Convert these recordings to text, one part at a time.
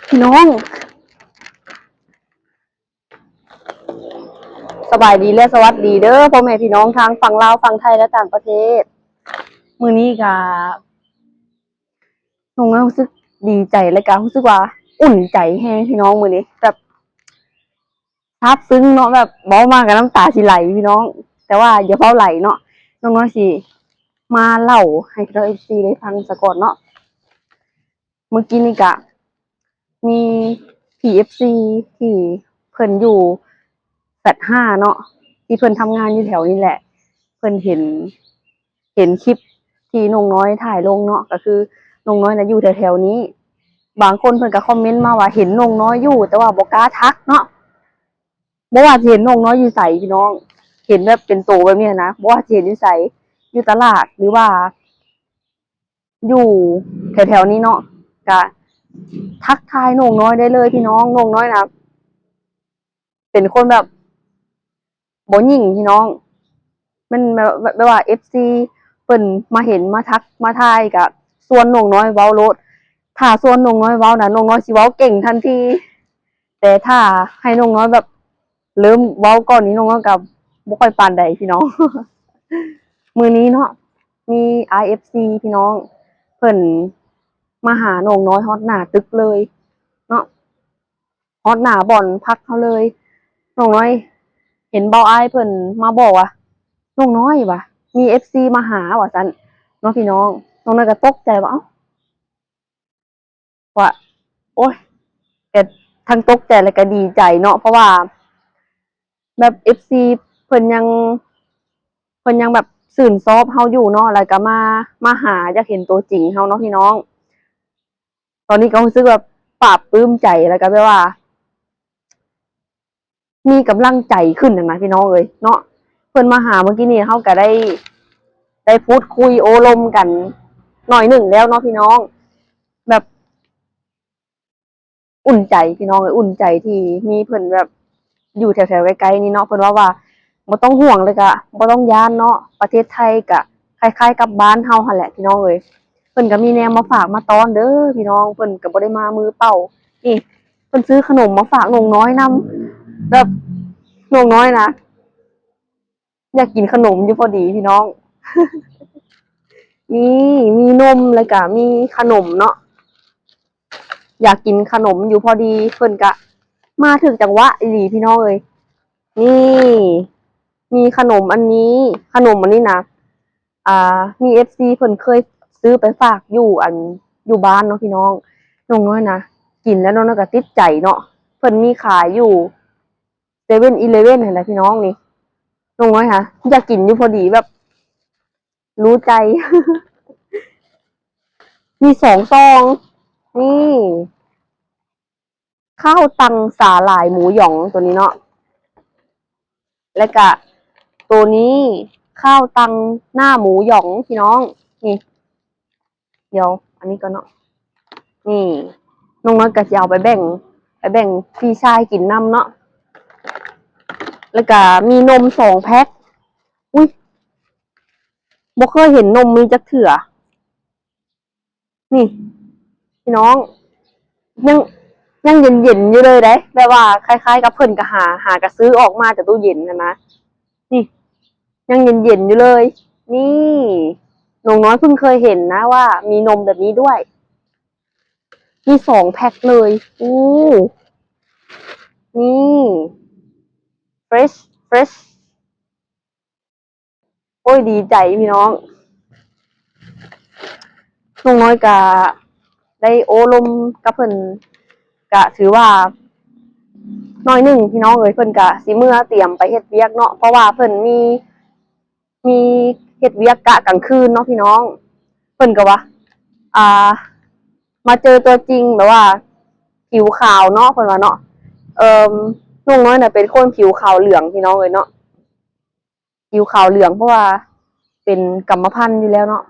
ພີ່ນ້ອງ ສະບາຍດີ ແລະ ສະຫວັດດີເດີ ພໍ່ແມ່ພີ່ນ້ອງທາງຝັ່ງລາວ ຝັ່ງໄທ ແລະ ຕ່າງປະເທດ. ມື້ນີ້ກະ ນ້ອງນ້ອຍຮູ້ສຶກດີໃຈ ແລະ ກະຮູ້ສຶກວ່າອຸ່ນໃຈແຮງພີ່ນ້ອງ ມື້ນີ້ແບບ ຊາບຊຶ້ງເນາະ ແບບເວົ້າມາກະນ້ຳຕາຊິໄຫຼພີ່ນ້ອງ. ແຕ່ວ່າຢ່າເວົ້າໄຫຼເນາະ ນ້ອງນ້ອຍຊິມາເລົ່າໃຫ້ພີ່ນ້ອງເອັຟຊີໄດ້ຟັງສາກ່ອນເນາະ. ມື້ກີ້ນີ້ກະມີ ພີເອັຟຊີ ທີ່ເພິ່ນຢູ່ແຟລດຫ້າເນາະ ທີ່ເພິ່ນທຳງານຢູ່ແຖວນີ້ແຫຼະ ເພິ່ນເຫັນ ເຫັນຄລິບທີ່ນ້ອງນ້ອຍຖ່າຍລົງເນາະ ກະຄືນ້ອງນ້ອຍນະຢູ່ແຖວໆນີ້. ບາງຄົນເພິ່ນກະຄອມເມັນມາວ່າເຫັນນ້ອງນ້ອຍຢູ່ ແຕ່ວ່າບໍ່ກ້າທັກເນາະ ບໍ່ວ່າຊິເຫັນນ້ອງນ້ອຍຢູ່ໃສພີ່ນ້ອງ ເຫັນແບບເປັນໂຕແບບນີ້ນະ ບໍ່ວ່າຊິເຫັນຢູ່ໃສ ຢູ່ຕະຫຼາດ ຫຼືວ່າຢູ່ແຖວໆນີ້ເນາະ ກະທັກທາຍນ້ອງນ້ອຍໄດ້ເລີຍພີ່ນ້ອງ. ນ້ອງນ້ອຍນະ ເປັນຄົນແບບບໍ່ຫຍິງພີ່ນ້ອງ ແມ່ນແບບ ແບບວ່າເອັຟຊີເພິ່ນມາເຫັນມາທັກມາທາຍກະຊວນນ້ອງນ້ອຍເວົ້າໂລດ. ຖ້າຊວນນ້ອງນ້ອຍເວົ້ານະ ນ້ອງນ້ອຍຊິເວົ້າເກັ່ງທັນທີ ແຕ່ຖ້າໃຫ້ນ້ອງນ້ອຍແບບເລີ່ມເວົ້າກ່ອນນີ້ ນ້ອງນ້ອຍກະບໍ່ຄ່ອຍປານໃດພີ່ນ້ອງ. ມື້ນີ້ເນາະ ມີອ້າຍເອັຟຊີພີ່ນ້ອງ ເພິ່ນມາຫານ້ອງນ້ອຍຮອດໜ້າຕຶກເລີຍເນາະ ຮອດໜ້າບ່ອນພັກເຮົາເລີຍ. ນ້ອງນ້ອຍເຫັນເບົາອ້າຍເພິ່ນມາບອກວ່າ ນ້ອງນ້ອຍວ່າ ມີເອັຟຊີມາຫາວ່າຊັ້ນເນາະພີ່ນ້ອງ. ນ້ອງນ້ອຍກະຕົກໃຈວ່າ ເອົ້າ ວ່າ ໂອ້ຍ ກະທັງຕົກໃຈ ແລະ ກະດີໃຈເນາະ ເພາະວ່າແບບເອັຟຊີເພິ່ນຍັງ ເພິ່ນຍັງແບບຊື່ນຊອບເຮົາຢູ່ເນາະ ແລ້ວກະມາ ມາຫາ ຢາກເຫັນໂຕຈິງເຮົາເນາະພີ່ນ້ອງ. ຕອນນີ້ກະຮູ້ສຶກແບບປາບປຶ້ມໃຈ ແລ້ວກະແບບວ່າ ມີກຳລັງໃຈຂຶ້ນຫັ້ນນະພີ່ນ້ອງເອີຍເນາະ. ເພິ່ນມາຫາມື້ກີ້ນີ້ ເຮົາກະໄດ້ ໄດ້ພູດຄຸຍໂອ້ລົມກັນໜ້ອຍໜຶ່ງແລ້ວເນາະພີ່ນ້ອງ ແບບ ອຸ່ນໃຈພີ່ນ້ອງເອີຍ ອຸ່ນໃຈທີ່ມີເພິ່ນແບບຢູ່ແຖວໆໃກ້ໆນີ້ເນາະ. ເພິ່ນເວົ້າວ່າບໍ່ຕ້ອງຫ່ວງ ແລ້ວກະບໍ່ຕ້ອງຢ້ານເນາະ ປະເທດໄທກະຄ້າຍໆກັບບ້ານເຮົາຫັ້ນແຫຼະພີ່ນ້ອງເອີຍ. ເພິ່ນກະມີແນວມາຝາກມາຕ້ອນເດີພີ່ນ້ອງ ເພິ່ນກະບໍ່ໄດ້ມາມືເປົ່າ. ນີ້ ເພິ່ນຊື້ຂະໜົມມາຝາກນ້ອງນ້ອຍນຳ ແບບນ້ອງນ້ອຍນະ ຢາກກິນຂະໜົມຢູ່ພໍດີພີ່ນ້ອງ. ນີ້ ມີນົມ ແລ້ວກະມີຂະໜົມເນາະ ຢາກກິນຂະໜົມຢູ່ພໍດີ. ເພິ່ນກະມາຖືກຈັງຫວະອີ່ຫຼີພີ່ນ້ອງເອີຍ. ນີ້ ມີຂະໜົມອັນນີ້ ຂະໜົມອັນນີ້ນະ ອ່າ ມີເອັຟຊີເພິ່ນເຄີຍຊື້ໄປຝາກຢູ່ ອັນ ຢູ່ບ້ານເນາະພີ່ນ້ອງ. ນ້ອງນ້ອຍນະ ກິນແລ້ວນ້ອງນ້ອຍກະຕິດໃຈເນາະ ເພິ່ນມີຂາຍຢູ່ ເຊເວັ່ນອີເລເວັ່ນຫັ້ນແຫຼະພີ່ນ້ອງ. ນີ້ນ້ອງນ້ອຍຫາ ຢາກກິນຢູ່ພໍດີ ແບບຮູ້ໃຈ. ມີສອງຊອງ ນີ້ ຂ້າວຕັງສາຫຼາຍໝູຢອງ ໂຕນີ້ເນາະ ແລ້ວກະໂຕນີ້ ຂ້າວຕັງໜ້າໝູຢອງພີ່ນ້ອງ. ນີ້ ດຽວ ອັນນີ້ກ່ອນເນາະ. ນີ້ ນ້ອງນ້ອຍກະຊິເອົາໄປແບ່ງ ໄປແບ່ງພີ່ຊາຍກິນນຳເນາະ. ແລ້ວກະມີນົມສອງແພັກ. ອຸ້ຍ ບໍ່ເຄີຍເຫັນນົມມີຈັກເທື່ອ. ນີ້ ພີ່ນ້ອງ ຍັງ ຍັງເຢັນໆຢູ່ເລີຍເດ້ ແບບວ່າຄ້າຍໆກັບເພິ່ນກະຫາ ຫາກະຊື້ອອກມາຈາກຕູ້ເຢັນຫັ້ນນະ. ນີ້ ຍັງເຢັນໆຢູ່ເລີຍ. ນີ້ ນ້ອງນ້ອຍເພິ່ງເຄີຍເຫັນນະວ່າມີນົມແບບນີ້ດ້ວຍ. ມີສອງແພັກເລີຍ. ອູ້ ນີ້ ເຟຣຊ ເຟຣຊ. ໂອ້ຍ ດີໃຈພີ່ນ້ອງ. ນ້ອງນ້ອຍກະໄດ້ໂອ້ລົມກັບເພິ່ນ ກະຖືວ່າໜ້ອຍໜຶ່ງພີ່ນ້ອງເອີຍ. ເພິ່ນກະຊິເມືອຕຽມໄປເຮັດວຽກເນາະ ເພາະວ່າເພິ່ນມີ ມີເຮັດວຽກກະກາງຄືນເນາະພີ່ນ້ອງ. ເພິ່ນກະວ່າ ອ່າ ມາເຈີຕົວຈິງແບບວ່າຜິວຂາວເນາະ ເພິ່ນວ່າເນາະ. ເອີ ນ້ອງນ້ອຍນະເປັນຄົນຜິວຂາວເຫຼືອງພີ່ນ້ອງເອີຍເນາະ. ຜິວຂາວເຫຼືອງ ເພາະວ່າເປັນກຳມະພັນຢູ່ແລ້ວເນາະ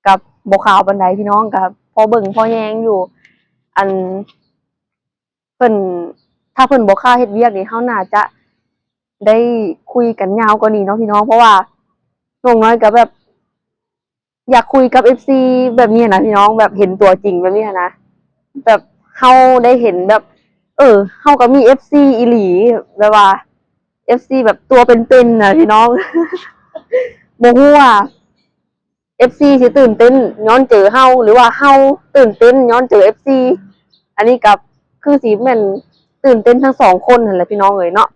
ກະບໍ່ຂາວປານໃດພີ່ນ້ອງ ກະພໍເບິ່ງພໍແຍງຢູ່. ອັນ ເພິ່ນ ຖ້າເພິ່ນບໍ່ຄ່າເຮັດວຽກນີ້ ເຮົາໜ້າຈະໄດ້ຄຸຍກັນຍາວກວ່ານີ້ເນາະພີ່ນ້ອງ ເພາະວ່ານ້ອງນ້ອຍກະແບບ ຢາກຄຸຍກັບເອັຟຊີແບບນີ້ຫັ້ນນະພີ່ນ້ອງ ແບບເຫັນຕົວຈິງແບບນີ້ຫັ້ນນະ ແບບ ເຮົາໄດ້ເຫັນແບບ ເອີ ເຮົາກໍມີເອັຟຊີອີ່ຫຼີ ແບບວ່າເອັຟຊີແບບຕົວເປັນໆນະພີ່ນ້ອງ. ບໍ່ຮູ້ວ່າເອັຟຊີຊິຕື່ນເຕັ້ນຍ້ອນເຈີເຮົາ ຫຼືວ່າເຮົາຕື່ນເຕັ້ນຍ້ອນເຈີເອັຟຊີ. ອັນນີ້ກໍຄືຊິແມ່ນຕື່ນເຕັ້ນທັງສອງຄົນຫັ້ນແຫຼະພີ່ນ້ອງເອີຍເນາະ.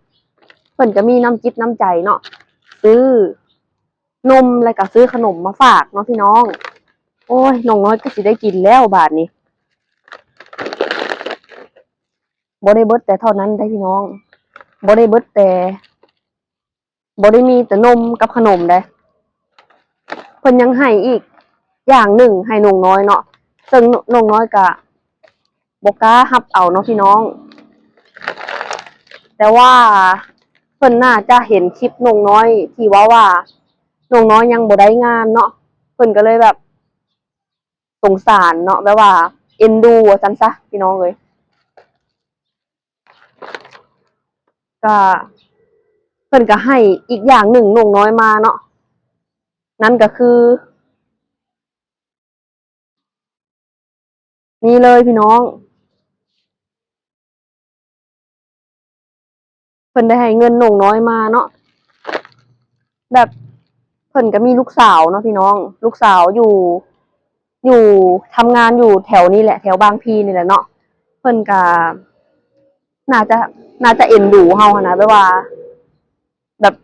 ເພິ່ນກໍມີນ້ຳຈິດນ້ຳໃຈເນາະ ຊື້ ນົມ ແລ້ວກໍຊື້ຂະໜົມມາຝາກເນາະພີ່ນ້ອງ. ໂອ້ຍ ນ້ອງນ້ອຍກໍຊິໄດ້ກິນແລ້ວບາດນີ້. ບໍ່ໄດ້ເບິດແຕ່ເທົ່ານັ້ນເດ້ພີ່ນ້ອງ, ບໍ່ໄດ້ເບິດແຕ່ ບໍ່ໄດ້ມີແຕ່ນົມກັບຂະໜົມເດ້. ເພິ່ນຍັງໃຫ້ອີກຢ່າງໜຶ່ງໃຫ້ນ້ອງນ້ອຍເນາະ, ເຊິ່ງນ້ອງນ້ອຍກໍ ບໍ່ກ້າຮັບເອົາເນາະພີ່ນ້ອງ. ແຕ່ວ່າເພິ່ນໜ້າຈະເຫັນຄລິບນ້ອງນ້ອຍທີ່ເວົ້າວ່ານ້ອງນ້ອຍຍັງບໍ່ໄດ້ງານເນາະ, ເພິ່ນກໍເລີຍແບບສົງສານເນາະ, ແບບວ່າເອັນດູວ່າຊັ້ນຊະພີ່ນ້ອງເອີຍ. ກໍ ເພິ່ນກໍໃຫ້ອີກຢ່າງໜຶ່ງນ້ອງນ້ອຍມາເນາະ, ນັ້ນກໍຄື ນີ້ເລີຍພີ່ນ້ອງ, ເພິ່ນໄດ້ໃຫ້ເງິນນ້ອງນ້ອຍມາເນາະ. ແບບເພິ່ນກໍມີລູກສາວເນາະພີ່ນ້ອງ, ລູກສາວຢູ່ ຢູ່ ທຳງານຢູ່ແຖວນີ້ແຫຼະ ແຖວບາງພີນີ້ແຫຼະເນາະ. ເພິ່ນກໍໜ້າຈະ ໜ້າຈະເອັນດູເຮົາຫັ້ນນະ, ແບບວ່າ ແບບ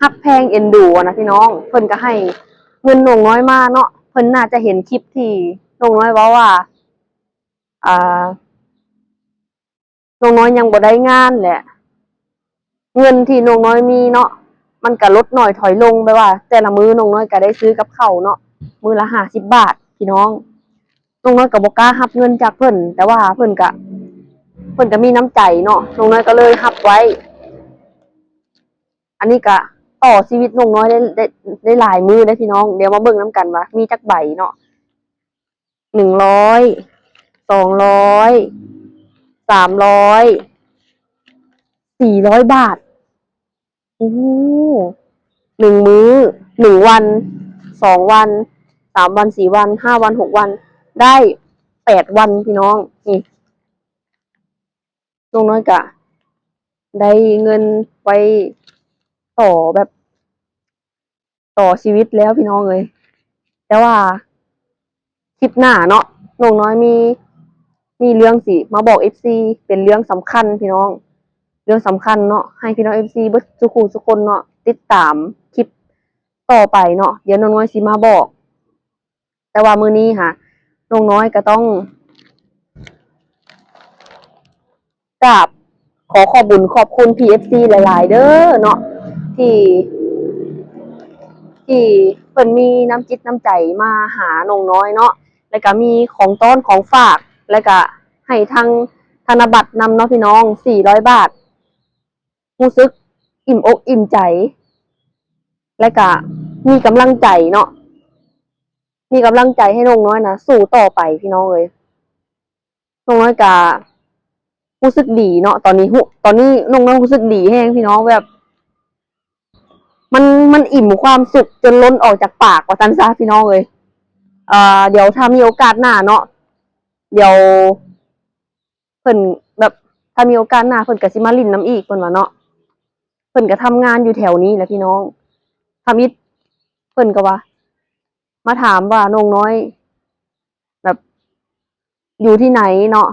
ຮັກແພງເອັນດູຫັ້ນນະພີ່ນ້ອງ. ເພິ່ນກໍໃຫ້ເງິນນ້ອງນ້ອຍມາເນາະ, ເພິ່ນໜ້າຈະເຫັນຄລິບທີ່ນ້ອງນ້ອຍເວົ້າວ່າ ອ່າ ນ້ອງນ້ອຍຍັງບໍ່ໄດ້ງານແຫຼະ, ເງິນທີ່ນ້ອງນ້ອຍມີເນາະ ມັນກະລົດໜ້ອຍຖອຍລົງ, ແບບວ່າແຕ່ລະມື້ນ້ອງນ້ອຍກະໄດ້ຊື້ກັບເຂົ້າເນາະ ມື້ລະຫ້າສິບບາດພີ່ນ້ອງ. ນ້ອງນ້ອຍກະບໍ່ກ້າຮັບເງິນຈາກເພິ່ນ, ແຕ່ວ່າເພິ່ນກະ ເພິ່ນກະມີນ້ຳໃຈເນາະ, ນ້ອງນ້ອຍກະເລີຍຮັບໄວ້. ອັນນີ້ກະຕໍ່ຊີວິດນ້ອງນ້ອຍໄດ້ ໄດ້ ໄດ້ຫຼາຍມື້ເດ້ພີ່ນ້ອງ. ດຽວມາເບິ່ງນຳກັນວ່າມີຈັກໃບເນາະ. ໜຶ່ງຮ້ອຍ ສອງຮ້ອຍ ສາມຮ້ອຍ ສີ່ຮ້ອຍບາດ. ໂອ້ ໜຶ່ງມື້ ໜຶ່ງວັນ ສອງວັນ ສາມວັນ ສີ່ວັນ ຫ້າວັນ ຫົກວັນ ໄດ້ແປດວັນພີ່ນ້ອງ. ນີ້ ນ້ອງນ້ອຍກະໄດ້ເງິນໄວ້ຕໍ່ແບບ ຕໍ່ຊີວິດແລ້ວພີ່ນ້ອງເອີຍ. ແຕ່ວ່າຄລິບໜ້າເນາະ ນ້ອງນ້ອຍມີ ມີເລື່ອງຊິມາບອກເອັຟຊີ ເປັນເລື່ອງສຳຄັນພີ່ນ້ອງ, ເລື່ອງສຳຄັນເນາະ. ໃຫ້ພີ່ນ້ອງເອັຟຊີເບິດສູ່ຄູ່ສູ່ຄົນເນາະ ຕິດຕາມຄລິບຕໍ່ໄປເນາະ, ດຽວນ້ອງນ້ອຍຊິມາບອກ. ແຕ່ວ່າມື້ນີ້ຫາ ນ້ອງນ້ອຍກໍຕ້ອງກາບຂໍຂອບບຸນຂອບຄຸນພີ່ເອັຟຊີຫຼາຍໆເດີເນາະ ທີ່ ທີ່ເພິ່ນມີນ້ຳຈິດນ້ຳໃຈມາຫານ້ອງນ້ອຍເນາະ, ແລ້ວກໍມີຂອງຕ້ອນຂອງຝາກ ແລ້ວກໍໃຫ້ທັງທະນະບັດນຳເນາະພີ່ນ້ອງ ສີ່ຮ້ອຍບາດ. ຮູ້ສຶກອີ່ມອົກອີ່ມໃຈ ແລ້ວກະມີກຳລັງໃຈເນາະ, ມີກຳລັງໃຈໃຫ້ນ້ອງນ້ອຍນະ ສູ້ຕໍ່ໄປພີ່ນ້ອງເອີຍ. ນ້ອງນ້ອຍກະຮູ້ສຶກດີເນາະ ຕອນນີ້ ຮູ້ ຕອນນີ້ນ້ອງນ້ອຍຮູ້ສຶກດີແຮງພີ່ນ້ອງ, ແບບ ມັນ ມັນອີ່ມຄວາມສຸກຈົນລົ້ນອອກຈາກປາກວ່າຊັ້ນຊະພີ່ນ້ອງເອີຍ. ເອີ ດຽວຖ້າມີໂອກາດໜ້າເນາະ ດຽວ ເພິ່ນແບບ ຖ້າມີໂອກາດໜ້າເພິ່ນກໍຊິມາຫຼິ້ນນຳອີກ ເພິ່ນວ່າເນາະ. ເພິ່ນກໍທຳງານຢູ່ແຖວນີ້ແຫຼະພີ່ນ້ອງ. ທຳອິດເພິ່ນກໍວ່າ ມາຖາມວ່ານ້ອງນ້ອຍແບບຢູ່ທີ່ໃດເນາະ,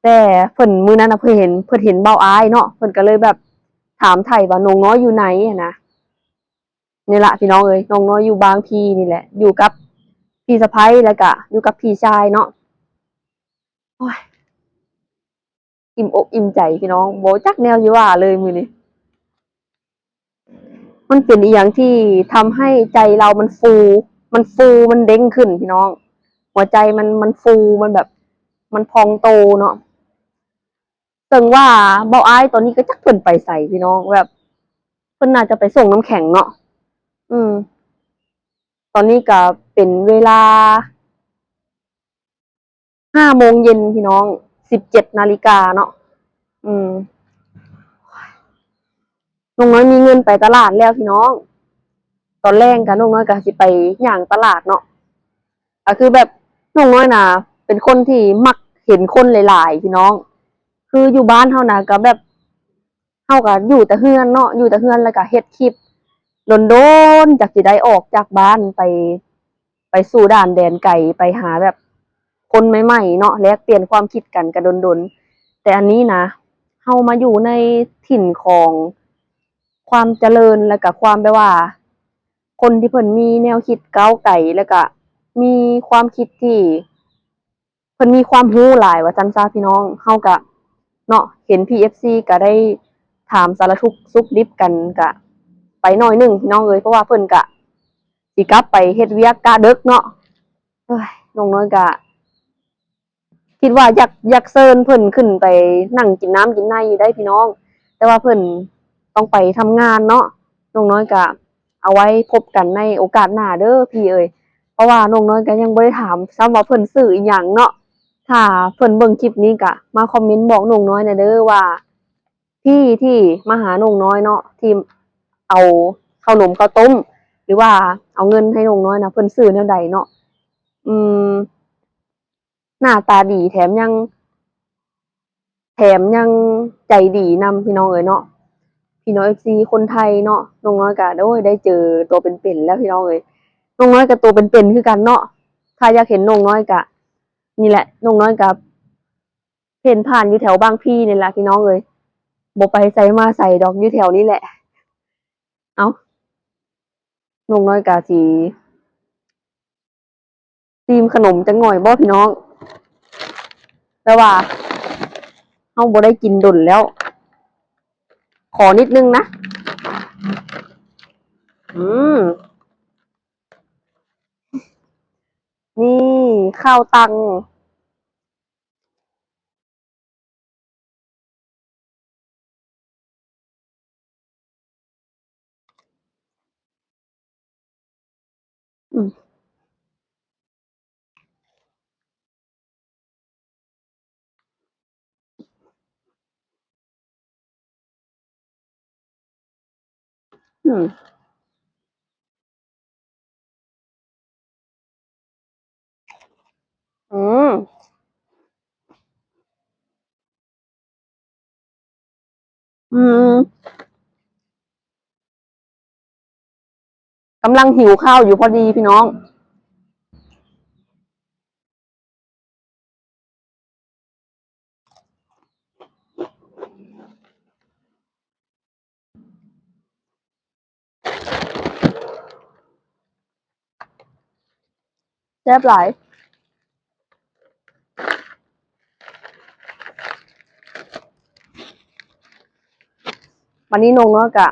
ແຕ່ເພິ່ນ ມື້ນັ້ນນະເພິ່ນເຫັນ ເພິ່ນເຫັນບ່າວອ້າຍເນາະ, ເພິ່ນກໍເລີຍແບບຖາມໄຖ່ວ່ານ້ອງນ້ອຍຢູ່ໃດຫັ້ນນະ. ນີ້ລະພີ່ນ້ອງເອີຍ ນ້ອງນ້ອຍຢູ່ບາງພີນີ້ແຫຼະ ຢູ່ກັບພີ່ສະໃພ້ ແລ້ວກະຢູ່ກັບພີ່ຊາຍເນາະ. ໂອ້ຍ ອີ່ມອົກອີ່ມໃຈພີ່ນ້ອງ ບໍ່ຈັກແນວຊິວ່າເລີຍມື້ນີ້. ມັນເປັນອີ່ຫຍັງທີ່ທຳໃຫ້ໃຈເຮົາມັນຟູ ມັນຟູ ມັນເດັ່ງຂຶ້ນພີ່ນ້ອງ, ຫົວໃຈມັນ ມັນຟູ ມັນແບບ ມັນພອງໂຕເນາະ. ເຊິ່ງວ່າບ່າວອ້າຍຕອນນີ້ກໍຈັກເພິ່ນໄປໃສພີ່ນ້ອງ, ແບບເພິ່ນໜ້າຈະໄປສົ່ງນ້ຳແຂງເນາະ. ອືມ ຕອນນີ້ກໍເປັນເວລາ ຫ້າໂມງເຢັນພີ່ນ້ອງ ສິບເຈັດນາລິກາເນາະ. ອືມ ນ້ອງນ້ອຍມີເງິນໄປຕະຫຼາດແລ້ວພີ່ນ້ອງ. ຕອນແລງກະນ້ອງນ້ອຍກະຊິໄປຍ່າງຕະຫຼາດເນາະ, ກະຄືແບບນ້ອງນ້ອຍນະເປັນຄົນທີ່ມັກ ເຫັນຄົນຫຼາຍໆ ພີ່ນ້ອງ. ຄືຢູ່ບ້ານເຮົານະ ກໍແບບ ເຮົາກໍຢູ່ແຕ່ເຮືອນເນາະ ຢູ່ແຕ່ເຮືອນ ແລ້ວກໍເຮັດຄລິບ ດົນໆ ຈັກຊິໄດ້ອອກຈາກບ້ານໄປ ໄປສູ່ດ່ານແດນໄກ ໄປຫາແບບຄົນໃໝ່ໆ ເນາະ ແລກປ່ຽນຄວາມຄິດກັນກໍດົນໆ. ແຕ່ອັນນີ້ນະ ເຮົາມາຢູ່ໃນຖິ່ນຂອງຄວາມຈະເລີນ ແລ້ວກໍຄວາມແບບວ່າ ຄົນທີ່ເພິ່ນມີແນວຄິດກ້າວໄກ ແລ້ວກະມີຄວາມຄິດທີ່ເພິ່ນມີຄວາມຮູ້ຫຼາຍວ່າຊັ້ນຊະພີ່ນ້ອງ. ເຮົາກະເນາະ ເຫັນ ພີ ເອັຟ ຊີ ກະໄດ້ຖາມສາລະທຸກສຸກດິບກັນກະໄປໜ້ອຍໜຶ່ງພີ່ນ້ອງເອີຍ ເພາະວ່າເພິ່ນກະຊິກັບໄປເຮັດວຽກກະເດິກເນາະ. ເອີຍ ນ້ອງນ້ອຍກະ ຄິດວ່າຢາກ ຢາກເຊີນເພິ່ນຂຶ້ນໄປນັ່ງກິນນ້ຳກິນໃນຢູ່ໄດ໋ພີ່ນ້ອງ ແຕ່ວ່າເພິ່ນຕ້ອງໄປທຳງານເນາະ. ນ້ອງນ້ອຍກະເອົາໄວ້ພົບກັນໃນໂອກາດໜ້າເດີພີ່ເອີຍ ເພາະວ່ານ້ອງນ້ອຍກະຍັງບໍ່ໄດ້ຖາມຊ້ຳວ່າເພິ່ນຊື່ອີ່ຫຍັງເນາະ. ຖ້າເພິ່ນເບິ່ງຄລິບນີ້ກະມາຄອມເມັນບອກນ້ອງນ້ອຍແດ່ເດີວ່າ ພີ່ທີ່ມາຫານ້ອງນ້ອຍເນາະ ທີ່ເອົາເຂົ້າໜົມເຂົ້າຕົ້ມ ຫຼືວ່າເອົາເງິນໃຫ້ນ້ອງນ້ອຍນະ ເພິ່ນຊື່ແນວໃດເນາະ. ອືມ ໜ້າຕາດີ ແຖມຍັງ ແຖມຍັງໃຈດີນຳ ພີ່ນ້ອງເອີຍເນາະ. ພີ່ນ້ອງ ເອັຟ ຊີ ຄົນໄທເນາະ ນ້ອງນ້ອຍກະ ໂອ້ຍ ໄດ້ເຈີຕົວເປັນໆ ແລ້ວ ພີ່ນ້ອງເອີຍ. ນ້ອງນ້ອຍກະຕົວເປັນໆ ຄືກັນເນາະ. ຖ້າຢາກເຫັນນ້ອງນ້ອຍກະ ນີ້ແຫຼະ ນ້ອງນ້ອຍກະເພນຜ່ານຢູ່ແຖວບາງພີນີ້ແຫຼະ ພີ່ນ້ອງເອີຍ. ບໍ່ໄປໃສມາໃສດອກ ຢູ່ແຖວນີ້ແຫຼະ. ເອົ້າ ນ້ອງນ້ອຍກະຊິ ຊີມຂະໜົມຈັກໜ່ອຍບໍພີ່ນ້ອງ ແຕ່ວ່າເຮົາບໍ່ໄດ້ກິນດົນແລ້ວ ຂໍນິດໜຶ່ງນະ. ອືມ ນີ້ ເຂົ້າຕັງ. ອືມ ອືມ ອືມ ອືມ ກຳລັງຫິວເຂົ້າຢູ່ພໍດີພີ່ນ້ອງ. ແຊບຫຼາຍ. ບັດນີ້ນ້ອງນ້ອຍກະ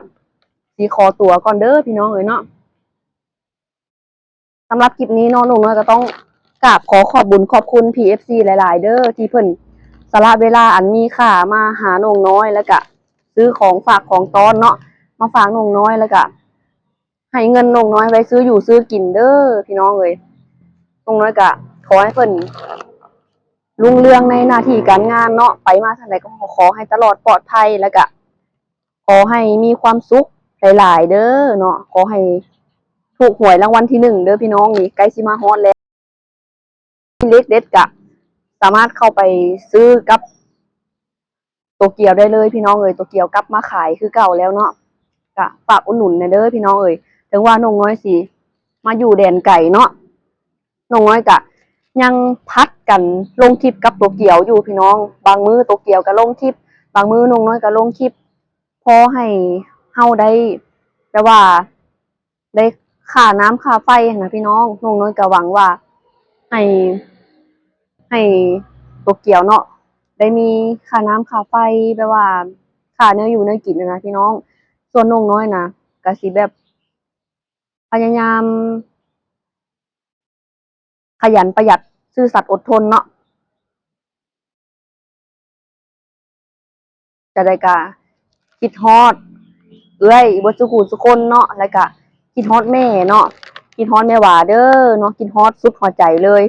ຊິຂໍຕົວກ່ອນເດີພີ່ນ້ອງເອີຍເນາະ. ສຳລັບຄລິບນີ້ເນາະ ນ້ອງນ້ອຍກໍຕ້ອງກາບຂໍຂອບບຸນຂອບຄຸນ ພີ ເອັຟ ຊີ ຫຼາຍໆ ເດີ ທີ່ເພິ່ນສະຫຼະເວລາອັນມີຄ່າມາຫານ້ອງນ້ອຍ ແລ້ວກະຊື້ຂອງຝາກຂອງຕ້ອນເນາະ ມາຝາກນ້ອງນ້ອຍ ແລ້ວກະໃຫ້ເງິນນ້ອງນ້ອຍໄວ້ຊື້ຢູ່ຊື້ກິນເດີພີ່ນ້ອງເອີຍ. ນ້ອງນ້ອຍກະຂໍໃຫ້ເພິ່ນລຸ້ງເຮືອງໃນໜ້າທີ່ການງານເນາະ ໄປມາທາງໃດກໍຂໍໃຫ້ຕະຫຼອດປອດໄພ ແລ້ວກະ ຂໍໃຫ້ມີຄວາມສຸກຫຼາຍໆ ເດີເນາະ. ຂໍໃຫ້ຖືກຫວຍລາງວັນທີໜຶ່ງເດີພີ່ນ້ອງ ນີ້ໃກ້ຊິມາຮອດແລ້ວ. ເລກເດັດກະສາມາດເຂົ້າໄປຊື້ກັບໂຕກຽວໄດ້ເລີຍພີ່ນ້ອງເອີຍ. ໂຕກຽວກັບມາຂາຍຄືເກົ່າແລ້ວເນາະ ກະຝາກອຸດໜູນແດ່ເດີພີ່ນ້ອງເອີຍ. ເຖິງວ່ານ້ອງນ້ອຍຊິມາຢູ່ແດນໄກເນາະ ນ້ອງນ້ອຍກະຍັງຜັດກັນລົງຄລິບກັບໂຕກຽວຢູ່ພີ່ນ້ອງ. ບາງມື້ໂຕກຽວກະລົງຄລິບ ບາງມື້ນ້ອງນ້ອຍກະລົງຄລິບ ພໍໃຫ້ເຮົາໄດ້ ແບບວ່າໄດ້ຄ່ານ້ຳຄ່າໄຟຫັ້ນນະພີ່ນ້ອງ. ນ້ອງນ້ອຍກະຫວັງວ່າໃຫ້ ໃຫ້ໂຕກຽວເນາະ ໄດ້ມີຄ່ານ້ຳຄ່າໄຟ ແບບວ່າຄ່າແນວຢູ່ແນວກິນຫັ້ນນະພີ່ນ້ອງ. ສ່ວນນ້ອງນ້ອຍນະ ກະຊິແບບ ພະຍາຍາມຂະຫຍັນປະຢັດ ຊື່ສັດອົດທົນເນາະ. ຈະໄດ້ກະຄິດຮອດເອື້ອຍເບິດສູ່ຜູ້ສູ່ຄົນເນາະ ແລ້ວກະຄິດຮອດແມ່ເນາະ ຄິດຮອດແມ່ຫວາເດີເນາະ ຄິດຮອດສຸດຫົວໃຈເລີຍ.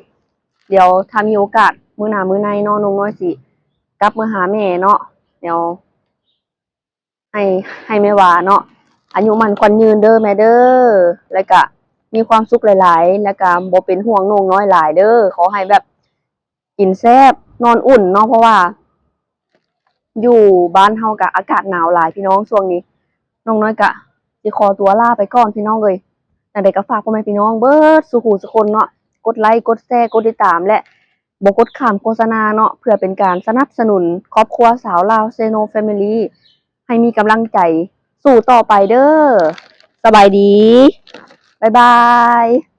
ດຽວຖ້າມີໂອກາດມື້ໜ້າມື້ໃນເນາະ ນ້ອງນ້ອຍຊິກັບມາຫາແມ່ເນາະ ດຽວ ໃຫ້ ໃຫ້ແມ່ຫວາເນາະ ອາຍຸໝັ້ນຂວັນຍືນເດີແມ່ເດີ ແລ້ວກະມີຄວາມສຸກຫຼາຍໆ ແລ້ວກະບໍ່ເປັນຫ່ວງນ້ອງນ້ອຍຫຼາຍເດີ. ຂໍໃຫ້ແບບກິນແຊບ ນອນອຸ່ນເນາະ ເພາະວ່າຢູ່ບ້ານເຮົາກະອາກາດໜາວຫຼາຍພີ່ນ້ອງຊ່ວງນີ້. ນ້ອງນ້ອຍກະຊິຂໍຕົວລາໄປກ່ອນພີ່ນ້ອງເອີຍ. ຈັ່ງໃດກໍຝາກພໍ່ແມ່ພີ່ນ້ອງເບິດສູ່ຜູ້ສູ່ຄົນເນາະ ກົດໄລ ກົດແຊ ກົດຕິດຕາມ ແລະ ບໍ່ກົດຂ້າມໂຄສະນາເນາະ ເພື່ອເປັນການສະໜັບສະໜູນຄອບຄົວຊາວລາວ Seno Family ໃຫ້ມີກຳລັງໃຈສູ້ຕໍ່ໄປເດີ້. ສະບາຍດີ. ບາຍບາຍ.